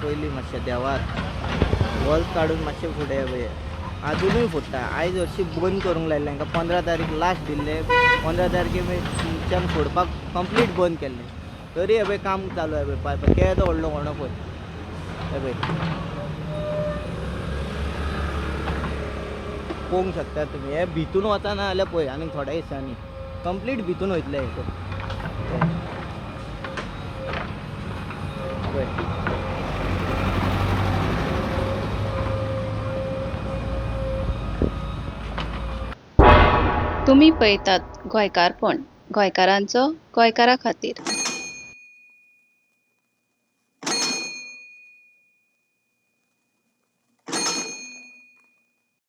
पयलीं मातशें देवात वॉल्स काडून मातशें फुडें हे पळय आजुनूय फुट्टा. आयज हरशीं बंद करूंक लायल्लें हांकां, 15 तारीख लास्ट दिल्ले. 15 तारखे मेरेनच्यान फोडपाक कंप्लीट बंद केल्लें, तरी हे पळय काम चालू आहे. पळय पायप केदो व्हडलो होणो पळय, हे पळय पळोवंक शकता तुमी. हे भितून वचना जाल्यार पळय आनीक थोड्या दिसांनी कंप्लीट भितून वयतले. हे पळय तुमी पळयतात गोंयकारपण, गोंयकारांचो गोंयकारा खातीर.